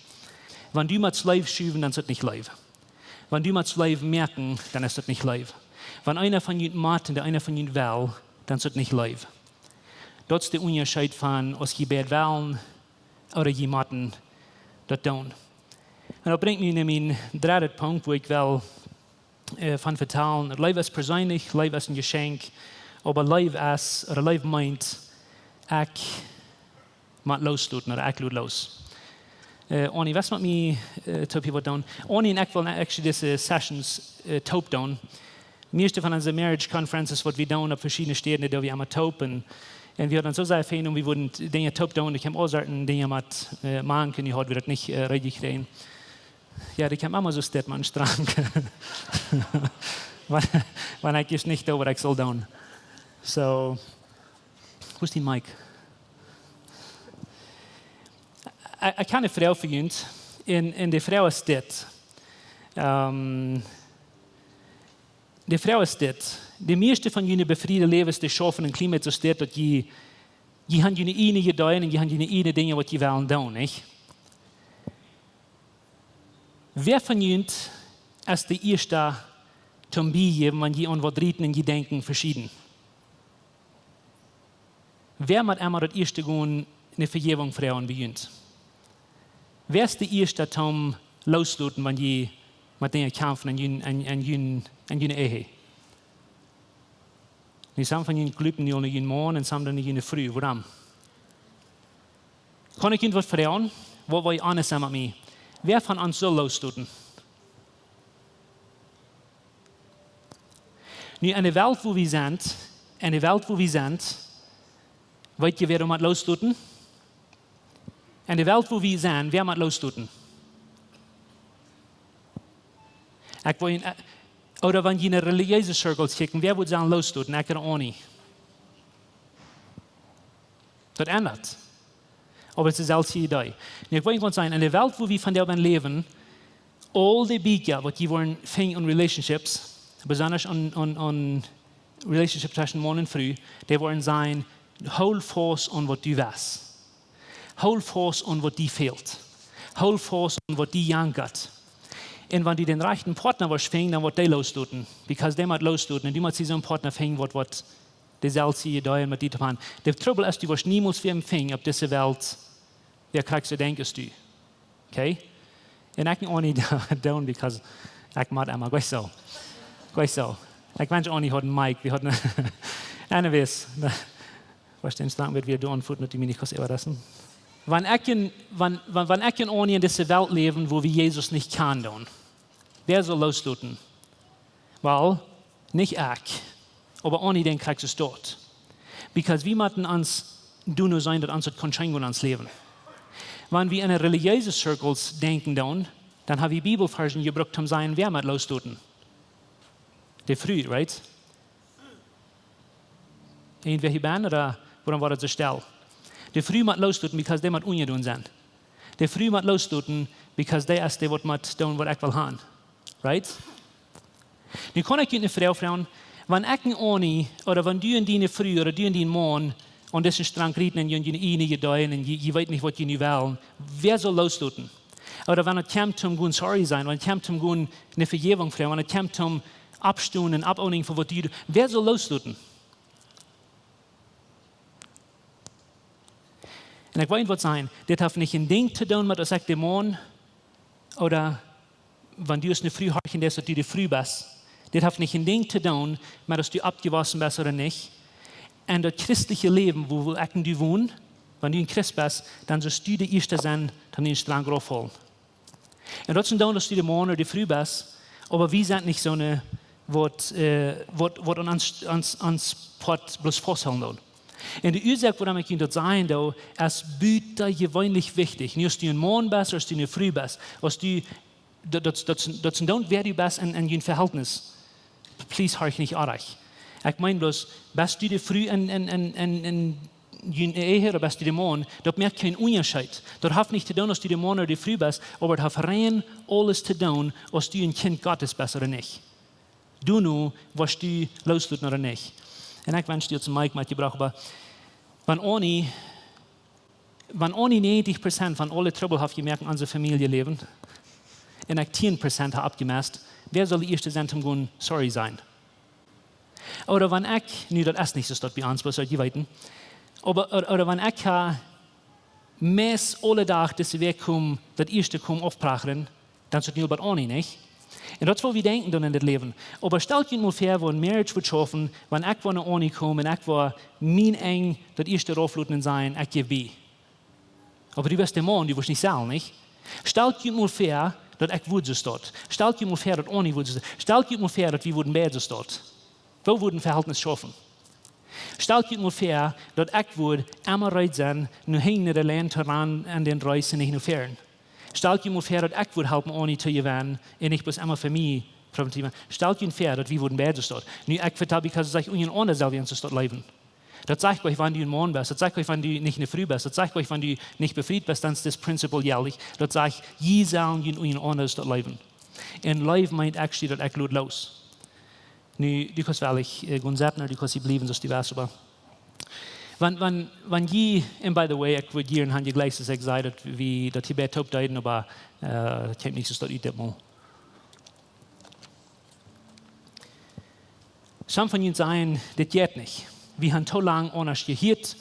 Wan du motst Leew schuwen, dan es daut nich Leew. Wan du motst Leew moaken, dan es daut nich Leew. Wan eena von junt mott un de eena von junt well, dan es daut nich Leew. Daut es de Unjascheet von aus jie beid wellen ooda jie motten daut doonen. Un daut brinjt mie no mien dredden Punkt, wua ekj well, äh, von vetalen. Leew es perseenlich, Leew es een Jeschenkj, oba Leew es, ooda Leew meent, ekj mott loosloten, ooda ekj lot loos. Äh, Oni, waut met mie, äh, toop hia waut doonen? Oni un ekj wellen actually dise Sessions, äh, toop doonen. Mieeschte von onse Marriage Conferences, waut wie doonen opp veschiedne Städen, dee doo wie emma toop. Un, un wie hauden soo sea fein, un wie wudden Dinja toop doonen, ekj hab aul soone Dinja met, äh, Mank, un dee haud wie daut nich, äh, rechtich jekjräajen. Jo, dee kjeem emma soo steit met een Strank. Wan, wan ekj ieescht nich doo, waut ekj saul doonen. So, wua es dee Mike? Ekj, ekj hab eene Froag fa junt. Un, un de Froag es dit. Ähm, de Froag es dit. De mieeschte von june befriede Läwes, dee schaufen en Klima soo steit, daut jie, jie haben june ieejne Ideeen un jie haben june ieejne Dinja, waut jie wellen doonen, nich? Wäa von junt es de ieeschta toom biejäwen, wan jie aun waut räden un jie denkjen veschieden? Wäa mott emma daut ieeschte gonen ne Vejäwunk froagen bie junt? Wäa es de ieeschta toom loosloten, wan jie met Dinja kjamfen en jun, en, en jun, en june Ehe? Nu, some von junt glupen nu aun jun Maun un some dan aun june Fru. Wuarom? Kaun ekj junt waut froagen? Waut well jie honest sennen met mie? Wäa von ons saul loosloten? Nu, en de Welt, wua wie sent, en de Welt, wua wie sent, weet jie, wäa doa mott loosloten? En de Welt, wua wie sent, wäa mott loosloten? Ekj well, äh, ooda wan jie en relijeese Zirkels kjikjen, wäa wudd sajen loosloten? Ekj ooda Oni? Daut endat. Oba daut es deselwje Idee. Nu, ekj well jie waut sajen, en de Welt, wua wie vondoag en läwen, aul de Bieekja, waut jie woaren finjen aun Relationships, besonda aun, aun, aun Relationships tweschen Maun un Fru, dee woaren sajen, hool faust aun waut du west. Hool faust aun waut die fält. Hool faust aun waut die jankat. Un wan du dän rajchten Partner woascht finjen, dan woat dee loosloten. Because dee mott loosloten. Un du motst soon Partner finjen, waut, waut deselwje Ideeen met die to haben. De Trubbel es, du woascht niemols wäm finjen opp dise Welt, wäa krakjt soo denkjt aus du. Okay? Un ekj kaun nich doonen, because ekj mott emma. Goa soo. Goa soo. Ekj wensch, Oni haud een Mike. Wie hauden, anyways. Waut es dan, dan woa wie doa aunfangen, daut du mie nich kaust äwaraschen. Wan ekj en, wan, wan, wan ekj un Oni en dise Welt läwen, wua wie Jesus nich kjanen doonen, wäa saul loosloten? Well, nich ekj, oba Oni denkjt krakjt soo. Because wie motten ons doonen seenen, daut ons daut kaun scheen gonen en ons Läwen. Wan wie en relijeese Zirkels denkjen doonen, dan ha wie Bibelvarsch jebrukt toom sajen, wäa mott loosloten? De Fru, right? Irjentwäa hia benne, ooda wuarom woat daut soo stell? De Fru mott loosloten, because dee mott unjedonen sennen. De Fru mott loosloten, because dee es dee, waut mott doonen, waut ekj well haben. Right? Nu kaun ekj junt ne Froag froagen, wan ekj un Oni, ooda wan du un diene Fru, ooda du un dien Maun, aun disen Strank räden un jie, jie, jie, jie deelen un jie, jie weeten nich, waut jie nu wellen, wäa saul loosloten? Ooda wan et kjemt toom gonen sorry sennen, wan et kjemt toom gonen ne Vejäwunk froagen, wan et kjemt toom oppstonen un oppownen fa waut du, wäa saul loosloten? Un ekj well waut sajen, dit haft nich een Dinkj to doonen met aus ekj de Maun, ooda wan du aus eene Fru horchen deist, daut du de Fru best. Dit haft nich een Dinkj to doonen met aus du oppjewossen best ooda nich. En daut christelje Läwen, wua, wua ekj un du wonen, wan du een Christ best, dan sust du de ieeschta sennen, dan dän Strang rauf hoolen. Un daut es dan, aus du de Maun ooda de Fru best, oba wie sent nich soone, waut, äh, waut, waut aun ons, ons, ons Poat bloos fausthoolen doonen. Un de Uasoak, wuarom ekj junt daut sajen doo, es butajeweenlich wichtich. Nu, aus du een Maun best, aus du eene Fru best, aus du, daut, daut, daut, daut es dan, wäa du best en, en jun Verhältnis. Please, horch nich oajch. Ekj meen bloos, best du de Fru en, en, en, en, en jun Ehe ooda best du de Maun, daut moakt kjeen Unjascheet. Daut haft nich to doonen, aus du de Maun ooda de Fru best, oba daut haft rein aules to doonen, aus du een Kjint Gottes best ooda nich. Du nu, waut du loosloten ooda nich. Un ekj wensch, du haudst een Mic metjebrocht, oba wan Annie, wan Annie näajentich Prozent von aule Trubbel haft jemoakt en onse Famieljeläwen, un ekj tieen Prozent hab oppjemest, wäa saul de ieeschta sennen, om gonen sorry sajen? Ooda wan ekj, nu, daut es nich soo, daut bie ons waut soo jeweten, oba, ooda, ooda wan ekj ha meist aule Dach dise Wäakj kom, daut ieeschte kom aufprachren, dan es daut nu bie Annie, nich? Un daut es, waut wie denkjen dan en dit Läwen. Oba stalt junt mol väa, woo een Marriage wudd schaufen, wan ekj wua no Annie kom un ekj wua mien Enj daut ieeschte raufloten un sajen, ekj jäw bie. Oba du best de Maun, du wurscht nich sellen, nich? Stalt junt mol väa, daut ekj wudd soo staut. Stalt junt mol väa, daut Annie wudd soo staut. Stalt junt mol väa, daut wie wudden beid soo staut. Woo wudd een Verhältnis schaufen? Stalt junt mol väa, daut ekj wudd emma reed sennen, no hinjen de Lien to rannen en dän Reis un nich no väaren. Stalt junt mol väa, daut ekj wudd halpen Annie to jewennen un nich bloos emma fa mie Probleme. Stalt junt väa, daut wie wudden beid soo staut. Nu, ekj vetal, because daut sajcht, unjarenaunda sell wie ons soo staut leewen. Daut sajcht nich, wan du een Maun best, daut sajcht nich, wan du nich eene Fru best, daut sajcht nich, wan du nich befriet best, dan es dit Prinzip jelich. Daut sajcht, jie sellen junt unjarenaunda soo staut leewen. Un Leew meent actually, daut ekj lot loos. Nu, du kaust woll, äh, gonen setten, du kaust hia bliewen, soo aus du west, oba wan, wan, wan jie, and by the way, ekj wudd jieren han jie jlikj, aus ekj säd, daut wie daut hia bie toop deeden, oba, äh, daut kjemt nich soo staut ut dit Mol. Some von junt sajen, dit jeit nich. Wie han too lang aundasch jehieet.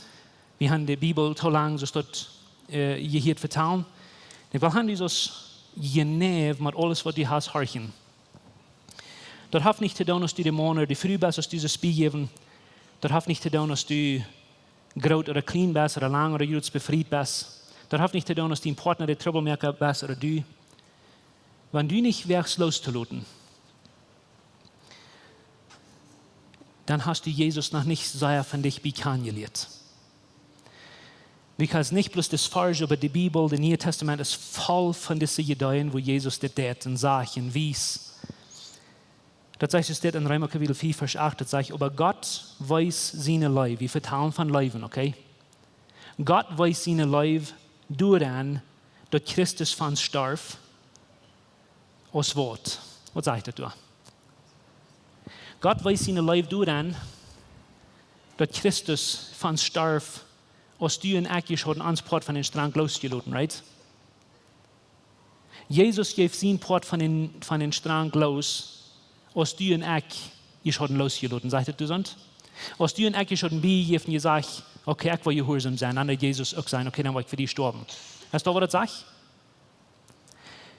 Wie han de Bibel too lang soo staut, äh, jehieet vetalen. Ekj well han, du sust jeneiw met aules, waut du hast, horchen. Daut haft nich to doonen, aus du de Maun ooda de Fru best, aus du sust biejäwen. Daut haft nich to doonen, aus du groot ooda kjlien best, ooda lang ooda kort befriet best. Daut haft nich to doonen, aus dien Partner de Trubbelmoaka es ooda du. Wan du nich woascht loosloten, dan hast du Jesus noch nich sea von dicht bie kjanen jelieet. Because nich bloos dit Varsch, oba de Bibel, daut Niee Tastament es voll von dise Jedanken, woo Jesus dit deit un sajcht un wiest. Daut sajcht, es dit en Reema Kapitel vea, Varsch acht, daut sajcht, oba Gott wees siene Leew, wie vetalen von Leewen, okay? Gott wees siene Leew doaraun, daut Christus fa ons storf, aus waut? Waut sajcht daut doa? Gott wees siene Leew doaraun, daut Christus fa ons storf, aus du un ekj hauden ons Poat von dän Strank loosjeloten, right? Jesus jeef sien Poat von dän, von dän Strank loos, aus du un ekj hauden loosjeloten. Sajcht daut doa soo? Aus du un ekj hauden biejejäft un jesajcht, okay, ekj well jehuarsom sennen, dan deed Jesus uk sajen, okay, dan well ekj fa die stoawen. Es daut, waut daut sajcht?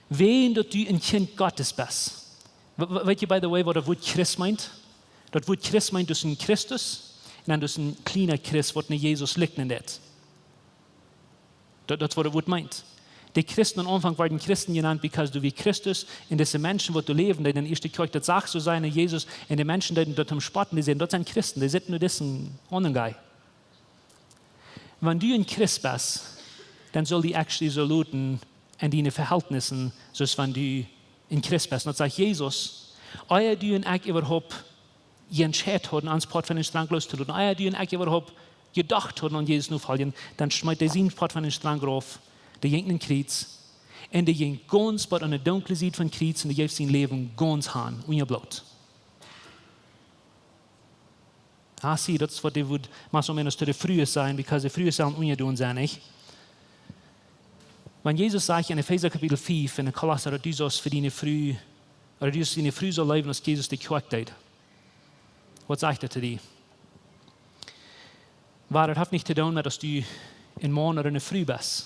Wan daut du een Kjint Gottes best. We-, we-, weet jie, by the way, waut daut Wuat Christ meent? Daut Wuat Christ meent, daut es een Christus un dan daut es een kjliena Christ, waut no Jesus likjnen deit. Daut, daut es, waut daut Wuat meent. De Christen aum Aunfank worden Christen jenant, because doa wia Christus un dise Menschen, waut doa läwden, dee en de ieeschte Kjoakj, daut sach soo sennen no Jesus, un de Menschen, dee daut aum spotten, dee säden, daut sent Christen, dee sitten no disen aundren guy. Wan du een Christ best, dan saul die actually soo loten en diene Verhältnissen, soo aus wan du een Christ best. Un daut sajcht Jesus, ea du un ekj äwahaupt jie entscheiden hauden, ons Poat von dän Strank loosloten. Ea du un ekj äwahaupt jedocht hauden aun Jesus nofoljen, dan schmeet hee sien Poat von dän Strank rauf, dee jinkj no Kjriez, un dee jinkj gaunz bat aun de dunkle Sied von Kjriez un dee jeef sien Läwen gaunz han, unja Bloot. Ah, see, daut es, waut dee wudd más o menos to de Frues sajen, because de Frues sellen unjajedonen sennen, nich? Wan Jesus sajcht en Efeesa Kapitel fea un en Kolossa, daut du saust fa diene Fru, ooda du saust diene Fru soo leewen, aus Jesus de Kjoakj deed. Waut sajcht daut to die? Oba daut haft nich to doonen met, aus du een Maun ooda eene Fru best,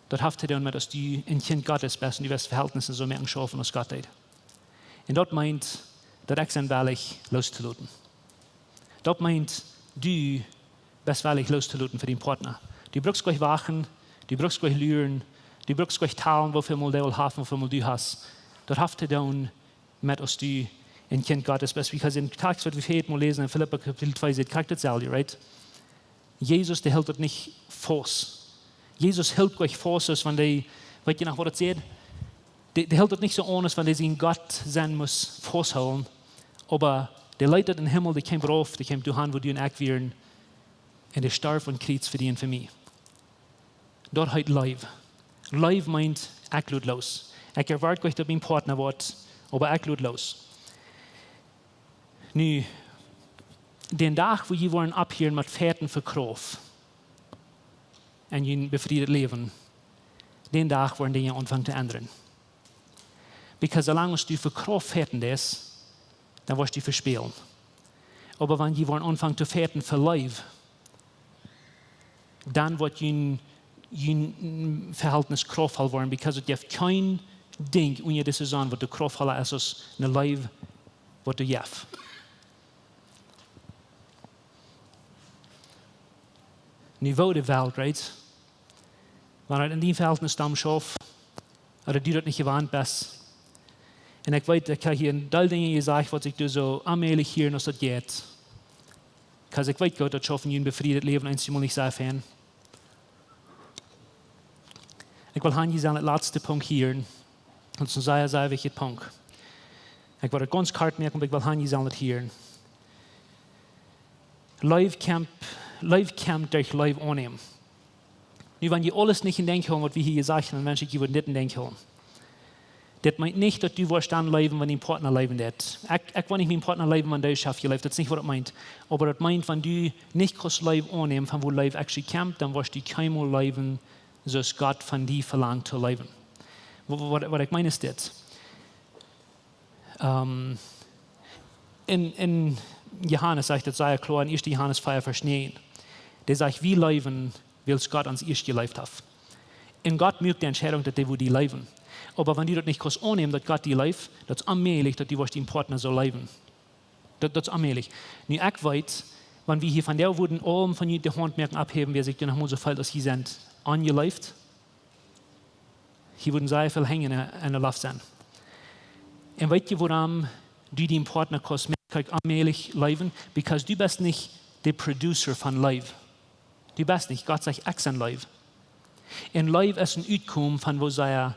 daut haft to doonen met aus du een Kjint Gottes best un du woascht Vehältnisse soo moaken schaufen aus Gott deed. Un daut meent, daut ekj sie wellich loszutooten. Daut meent, du best wellich loszutooten fa dienen Partner. Du brukst nich wachten, du brukst nich luren, du brukst nich talen, woo väl mol dee aul haft un woo väl mol du hast. Daut haft to doonen met aus du een Kjint Gottes best. Because em Tekst, waut wie hia mol läsen, en Filippa Kapitel twee sajcht, kjikj daut selfst, right? Jesus, dee hilt daut nich faust. Jesus hilt nich faust, aus wan dee, weet jie noch, waut daut sajcht? Dee, dee hilt daut nich soo aun, aus wan dee sienen Gott sennen must fausthoolen. Oba dee leet daut em Himmel, dee kjeem rauf, dee kjeem doahan, wua du un ekj wieren. Un dee storf aum Kjriez fa die un fa mie. Daut heet Leew. Leew meent, ekj lot loos. Ekj erwoat nich, daut mien Partner woat, oba ekj lot loos. Nu, dän Dach, wua jie woaren opphieren met fighten fa Krauft en jun befrieet Läwen, dän Dach woaren Dinja aunfangen to endren. Because soo lang aus du fa Krauft fighten deist, dan woascht du vespälen. Oba wan jie woaren aunfangen to fighten fa Leew, dan woat jun, jun Vehältnis kraftvoll woaren, because et jeft kjeen Dinkj unja dise Sonn, waut kraftvolla es aus eene Leew, waut du jefst. Nu, woo de Welt, right? Wan et en dien Vehältnis dan schauft, ooda du daut nich jewant best. Un ekj weet, ekj hab hia een Deel Dinja jesajcht, waut ekj doa soo aunmäajlich hia un aus daut jeit. Because ekj weet goot, daut schauft en jun befrieet Läwen eent mol nich sea fein. Ekj well han, jie sellen daut latste Punkt hieren. Daut es een sea, sea wichtja Punkt. Ekj well daut gaunz kort moaken, oba ekj well han, jie sellen daut hieren. Leew kjemt, Leew kjemt derch Leew aunnämen. Nu, wan jie aules nich en Denkj hoolen, waut wie hia jesajcht haben, dan wensch ekj, jie wudden dit en Denkj hoolen. Dit meent nich, daut du woascht dan leewen, wan dien Partner leewen deit. Ekj, ekj woa nich mienen Partner leewen, wan dee schauft jeleeft. Daut es nich, waut daut meent. Oba daut meent, wan du nich kaust Leew aunnämen, von wua Leew actually kjemt, dan woascht du kjeenmol leewen, soo aus Gott von die velangt to leewen. Wa-, wa-, waut, waut ekj meen es dit. Ähm, en, en Johanes sajcht daut sea kloa, en Ieeschte Johanes vea, Varsch näajen. Dee sajcht, wie leewen, wiels Gott ons ieescht jeleeft haft. Un Gott moakt de Entscheidunk, daut dee woat die leewen. Oba wan du daut nich kaust aunnämen, daut Gott die leeft, daut es onmäajlich, daut du woascht dienen Partner soo leewen. Daut, daut es onmäajlich. Nu, ekj weet, wan wie hia vondoag wudden aulem von junt de Haunt moaken opphäwen, wäa sikj doa noch mol soo feelt aus jie sent aunjeleeft, hia wudden sea väl Henj en de, en de Loft sennen. Un weet jie, wuarom du dienen Partner kaust moaken onmäajlich leewen? Because du best nich de Producer von Leew. Du best nich, Gott sajcht, ekj sie Leew. Un Leew es een Utkomen von woo sea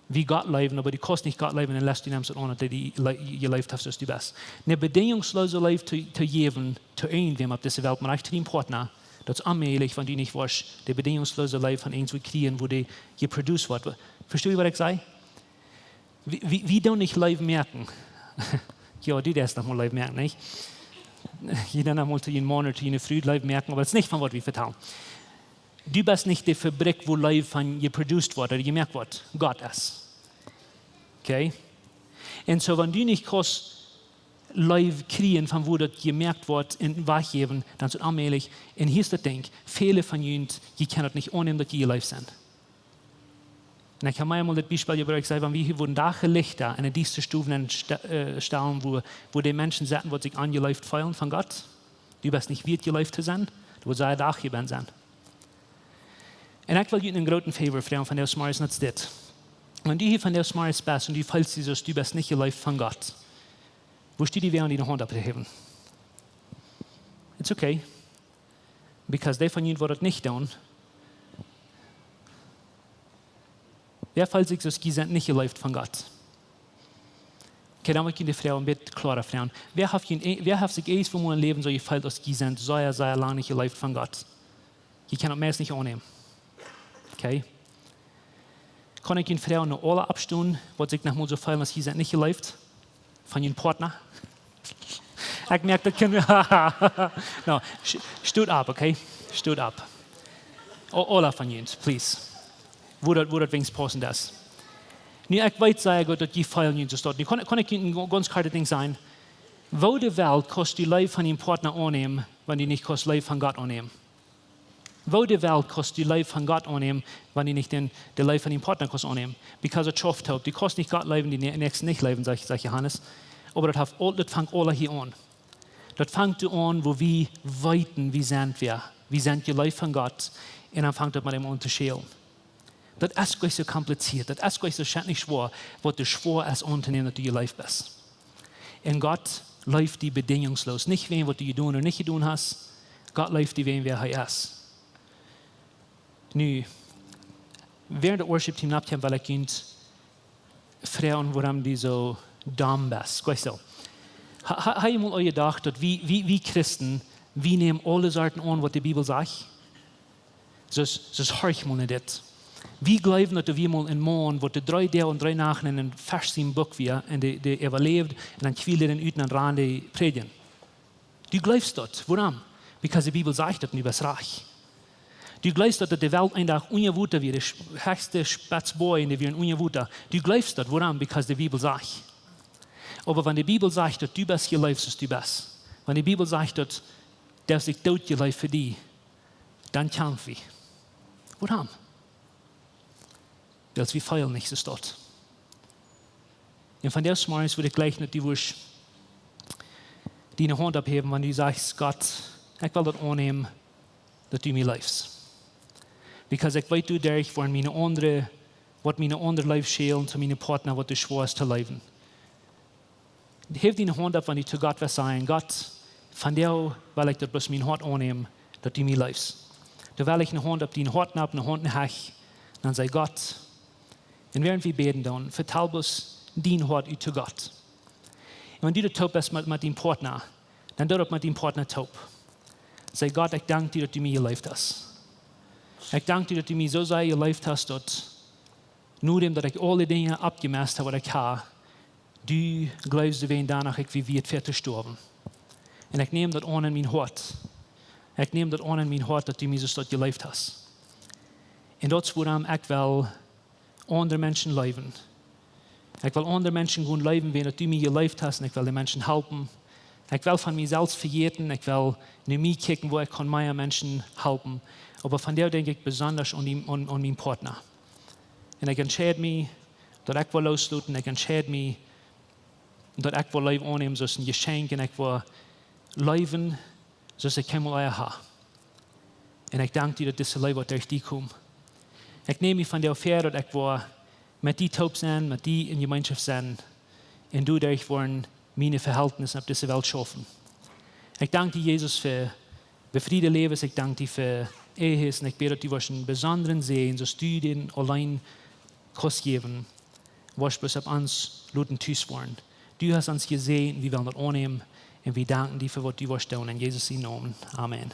wie Gott leewen, oba du kaust nich Gott leewen, unless du nemst aun, daut hee die le-, jeleeft haft, soo aus du best. Eene bedinjungsloose Leew to, to jäwen, to irjentwäm opp dise Welt, mau nich to dienen Partner, daut es onmäajlich, wan du nich woascht de bedinjungsloose Leew von irjentwäm kjrieen, wua dee jeproduced woat. Vestost du, waut ekj saj? Wie, wie, wie doonen nich Leew moaken? Jo, du deist noch mol Leew moaken, nich? Jie doonen noch mol to jun Maun ooda to june Fru Leew moaken, oba daut es nich von waut wie vetalen. Du best nich de Fabrikj, wua Leew von jeproduced woat ooda jemoakt woat. Gott es. Okay? Un soo, wan du nich kaust Leew kjrieen von wua daut jemoakt woat un wajchjäwen, dan es daut onmäajlich. Un hia es daut Dinkj, väle von junt, jie kjennen daut nich aunnämen, daut jie jeleeft sent. Un ekj hab mie mol dit Biespel jebrukt, ekj saj, wan wie hia wudden Dach Lichta en de dieste Stowen st-, äh, stalen, wua, wua de Menschen sitten, waut sikj aunjeleeft feelen von Gott, du best nich wieet jeleeft to sennen, daut wudd sea Dach jewast sennen. Un ekj well junt eenen grooten Favor froagen vondoag zemorjes, un daut es dit. Wan du hia vondoag zemorjes best un du feelst, Jesus, du best nich jeleeft von Gott, wurscht du die wäajen diene Haunt opphäwen? It's okay. Because dee von junt, waut daut nich doonen, wäa feelt sikj soo, aus jie sent nich jeleeft von Gott? Okay, dan well ekj junt de Froag een bät kloara froagen. Wäa haft junt, wäa haft sikj eemol em Läwen soo jefeelt, aus jie sent sea, sea lang nich jeleeft von Gott? Jie kjennen daut meist nich aunnämen. Okay? Kaun ekj junt froagen, nu aula oppstonen, waut sikj noch mol soo feelen, aus jie sent nich jeleeft von jun Partner? Ekj moak daut kjeene. No, st-, stot opp, okay? Stot opp. A-, aula von junt, please. Wua daut, wua daut weens paussen es. Nu, ekj weet sea goot, daut jie feelen junt soo stoakj. Nu kaun, kaun ekj junt een ga-, gaunz kortet Dinkj sajen. Woo de Welt kaust du Leew von dien Partner aunnämen, wan du nich kaust Leew von Gott aunnämen? Woo de Welt kaust du Leew von Gott aunnämen, wan du nich dän, de Leew von dien Partner kaust aunnämen? Because daut schauft toop. Du kaust nich Gott leewen, dien Näakjsten nich leewen, sajcht, sajcht Johanes. Oba daut haft aul, daut fangt aula hia aun. Daut fangt doa aun, woo wie weeten, wie sent wäa. Wie sent jeleeft von Gott. Un dan fangt daut met däm aun to schälen. Daut es goanich soo kompliziert. Daut es goanich soo schrakjlich schwoa, waut doa schwoa es auntonämen, daut du jeleeft best. Un Gott leeft die bedinjungslos. Nich wäajen waut du jedonen ooda nich jedonen hast. Gott leeft die wäajen wäa hee es. Nu, wäarent daut Worship Team nopp kjemt, well ekj junt froagen, wuarom du soo domm best. Goanich soo. Ha, ha, ha jie mol aul jedocht, daut wie, wie, wie Christen, wie nämen aule Sorten aun, waut de Bibel sajcht? Soo, soo horch mol no dit. Wie jleewen, daut doa wia mol een Maun, waut doa dree Doag un dree Nachten en een Fesch sien Buck wia, un dee, dee äwaläwd, un dan kjwield hee ut un dan rand hee prädjen. Du jleefst daut. Wuarom? Because de Bibel sajcht daut, un du best rajcht. Du jleefst daut, daut de Welt een Dach unja Wota wia, de sch-, hechste Spetz Boaj, un dee wieren unja Wota. Du jleefst daut. Wuarom? Because de Bibel sajcht. Oba wan de Bibel sajcht, daut du best jeleeft, soo aus du best, wan de Bibel sajcht, daut, daut ekj doot jeleeft fa die, dan kjamf wie. Wuarom? Wiels wie feelen nich soo stolt. Un vondoag zemorjes wudd ekj jleichen, daut du wurscht diene Haunt opphäwen, wan du sajchst: "Gott, ekj well daut aunnämen, daut du mie leefst." Because ekj weet, doaderch woaren miene aundre, woat miene aundre Leew schälen to miene Partner, waut doa schwoa es to leewen. Häw diene Haunt opp, wan du to Gott wurscht sajen: "Gott, vondoag well ekj daut bloos en mien Hoat aunnämen, daut du mie leefst." Dan well ekj ne Haunt opp dien Hoat nämen, ne Haunt en de Hecht. Dan saj: "Gott." Un wäarent wie bäden, dan vetal bloos dien Hoat ut to Gott. Un wan du daut toop best met, met dien Partner, dan doo daut met dien Partner toop. Saj: "Gott, ekj dank die, daut du mie jeleeft hast. Ekj dank die, daut du mie soo sea jeleeft hast, daut nodäm daut ekj aule Dinja aufjemast hab, waut ekj hab, du jleefst doawäajen, daut ekj wia wieet fa to stoawen. Un ekj näm daut aun en mien Hoat. Ekj näm daut aun en mien Hoat, daut du mie soo jeleeft hast. Un daut es wuarom ekj well aundre Menschen leewen. Ekj well aundre Menschen gonen leewen, wäajen daut du mie jeleeft hast, un ekj well de Menschen halpen. Ekj well von mie selfst vejäten, ekj well no mie kjikjen, woo ekj kaun mea Menschen halpen. Oba vondoag denkj ekj besonda aun dee, aun, aun mienen Partner. Un ekj entscheid mie, daut ekj well loosloten, ekj entscheid mie, daut ekj well Leew aunnämen soo aus een Jeschenkj, un ekj well leewen soo aus ekj kjeenmol ea hab. Un ekj dank die, daut dise Leew woat derch die komen. Ekj näm mie vondoag väa, daut ekj well met die toop sennen, met die en Jemeenschoft sennen, un doaderch woaren miene Vehältnisse opp dise Welt schaufen. Ekj dank die, Jesus, fa befriede Läwes. Ekj dank die fa Ehes, un ekj bäd, daut du woascht een besondren Säajen, soo aus du dän auleen kaust jäwen, woascht bloos opp ons loten tus woaren. Du hast ons jesäajent, wie wellen daut aunnämen, un wie danken die fa waut du woascht doonen. En Jesus sienen Nomen. Amen.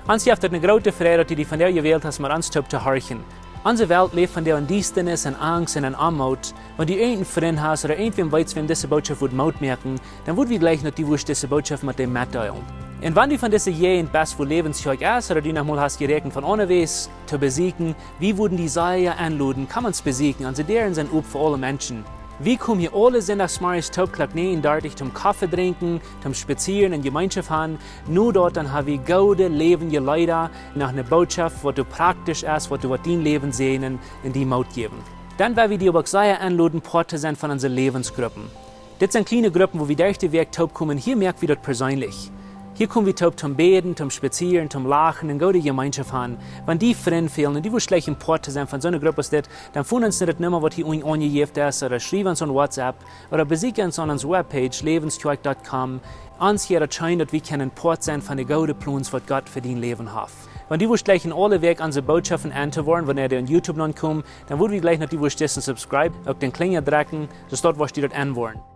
Ons jeft et eene groote Freid, daut du die vondoag jewält hast, met ons toop to horchen. Onse Welt läft vondoag en Diestanis, en Angst un en Oamoot. Wan du irjent een Frint hast ooda irjentwäm weetst, wäm dise Botschoft wudd Moot moaken, dan wudd wie jleichen, daut du wurscht dise Botschoft met däm metdeelen. Un wan du von dise Jäajent best, wua Läwens Kjoakj es, ooda du noch mol hast jeräakjent von aundawäajes to besieekjen, wie wudden die sea enloden, komm ons besieekjen. Onse Däaren sent op fa aule Menschen. Wie komen hia aule Sindach zemorjes toop Klock näajen dartich toom Koffe drinkjen, toom spazieren un Jemeenschoft han. No daut dan ha wie goode läwendje Leeda, noch eene Botschoft, waut doa praktisch es, waut doa woat dien Läwen säajnen un die Moot jäwen. Dan well wie die oba uk sea enloden, Poat to sennen von onse Läwensgruppen. Dit sent kjliene Gruppen, wua wie derch de Wäakj toop komen. Hia moak wie daut perseenlich. Hia kom wie toop toom bäden, toom spazieren, toom lachen un goode Jemeenschoft han. Wan die Frind fälen un du wurscht jleichen Poat to sennen von soone Grupp aus dit, dan foon ons no de Numma, waut hia unjen aunjejäft es, ooda schriew ons aun WhatsApp, ooda besieekj ons aun onse Webpage, läwenskjoakj dot com. Ons hia daut scheen, daut wie kjennen Poat sennen von de goode Plons, waut Gott fa dien Läwen haft. Wan du wurscht jleichen aule Wäakj onse Botschoften auntohieren, wanea dee aun YouTube nopp komen, dan wudd wie jleichen, daut du wurscht dissen subscribe, uk dän Klinja drekjen, soo daut du wurscht daut aunhieren.